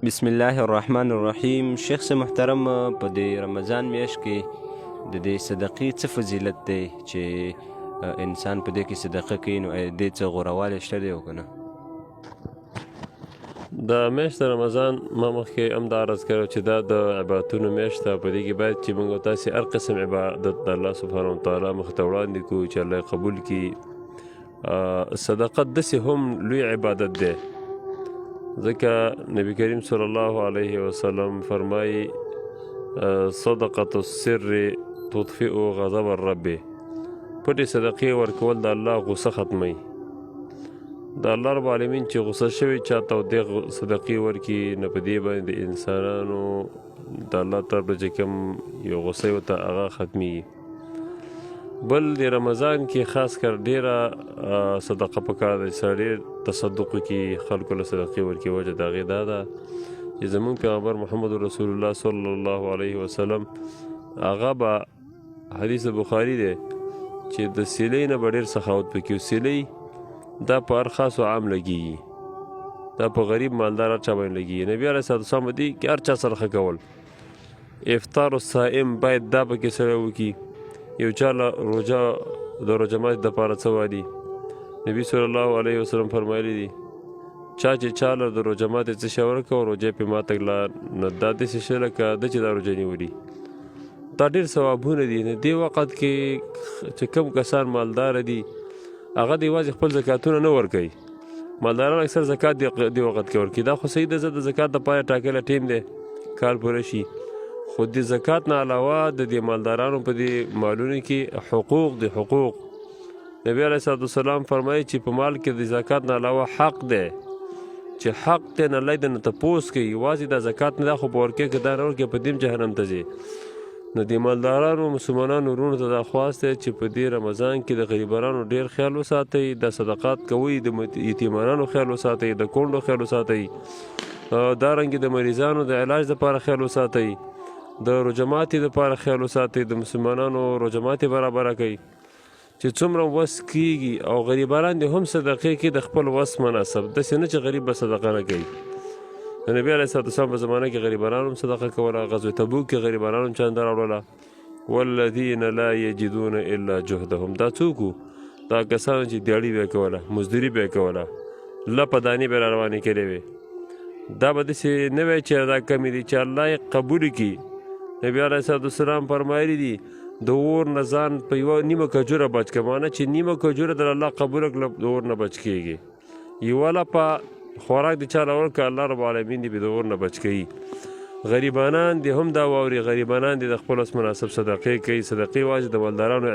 بسم الله الرحمن الرحیم. شیخ صاحب محترم، په دې رمضان میاشت کې د دې صدقې څه فضیلت دی چې انسان په دې کې صدقه کوي، نو دې څه غوروالی شته دی او که نه؟ د میاشت رمضان ما مخکې هم دا عرض کړو چې دا د عبادتونو میاشت ده. په دې کې باید چې موږ تاسې هر قسم عبادت د الله سبحانه وتعالی مخې ته وړاندې کړو چې الله یې قبول کړي. صدقه داسې هم لوی عبادت دی، ځکه نبی کریم صلی الله علیه وسلم فرمایي: صدقة السر تطفئ غضب الرب. پټې صدقې ورکول د الله غصه ختموي. د الله رب العالمین چې غصه شوی چاته او دې صدقې ورکړي، نو په دې باندې د انسانانو د الله طرف ته چې کوم یو غصه ورته هغه ختمیږي. بل د رمضان کې خاص کر ډیره صدقه پکار ده چې سړی ډېر تصدق وکړي، خلکو له صدقې ورکړي. وجه د هغې دا ده چې زمونږ پیغمبر محمد رسول الله صلی الله علیه وسلم هغه به، حدیث بخاري دی، چې د سیلۍ نه به ډېر سخاوت پکې. سیلۍ دا په هر خاص او عام لګیږي، دا په غریب مالدار هر چا باندې لګیږي. نبي علیه الصلات والسلام به دې کې هر چا سره ښه کول. افطار الصائم باید دا پکې سړی وکړي. یو چا له روژه د روژه ماتي دپاره څه والي، نبي صلی الله علیه وسلم فرمایلي دي: چا چې چا له د روژه ماتې څه شی ورکړه او روژه یې پرې ماته کړله، نو دا داسې شی لکه ده چې دا روژه نیولي. دا ډېر ثوابونه دي. نو دې وخت کې چې کوم کسان مالدار دي، هغه د یوازې خپل زکاتونه نه ورکوي. مالداران اکثر زکات دی وخت کې ورکوي، دا خو صحیح ده، زه د زکات دپاره ټاکلی ټیم دی، کال پوره شي. خو د زکات نه علاوه د دې مالدارانو په دې مالونو کې حقوق دي. حقوق، نبی علیه الصلاة والسلام فرمایي چې په مال کې د زکات نه علاوه حق دی، چې حق دی نه الله دې نه تپوس کوي. یوازې دا زکات نه، دا خو به ورکوې، که دا نه ورکوې په دې جهنم ته ځې. نو د مالدارانو مسلمانانو وروڼو ته دا خواست دی چې په دې رمضان کې د غریبانو ډېر خیال وساتئ، د صدقات کوئ، د یتیمانانو خیال وساتئ، د کونډو خیال وساتئ، دارنګې د مریضانو د علاج دپاره خیال وساتئ، د روژه ماتې دپاره خیال وساتئ، د مسلمانانو روژه ماتې برابره کړئ چې څومره وس کیږي. او غریبانان دې هم صدقې کوي د خپل وس مناسب، داسې نه چې غریب به صدقه نه کوي. د نبی علیه الصلاة والسلام په زمانه کې غریبانانو هم صدقه کوله، غزوه تبوک کې غریبانانو هم چانده راوړله. والذین لا یجدون الا جهدهم، دا څوک وو؟ دا کسان چې دیاړي به یې کوله، مزدوري به یې کوله، لپه دانې به یې راروانې کړې وې. دا به داسې نه وی چې دا کمې دي، چې الله یې قبول کړي. نبی علیه الصلاة والسلام فرمایلي دي: د اور نه ځان په یوه نیمه کجوره بچ کړه. معنی چې نیمه کجوره در الله قبوله کړه، د اور نه بچ کېږي. یوه لپه خوراک د چا له ورکړه، الله رب العالمین دې د اور نه بچ کوي. غریبانان دې هم دا واوري، غریبانان دې د خپل وس مناسب صدقې کوي. صدقې واجب د مالدارانو.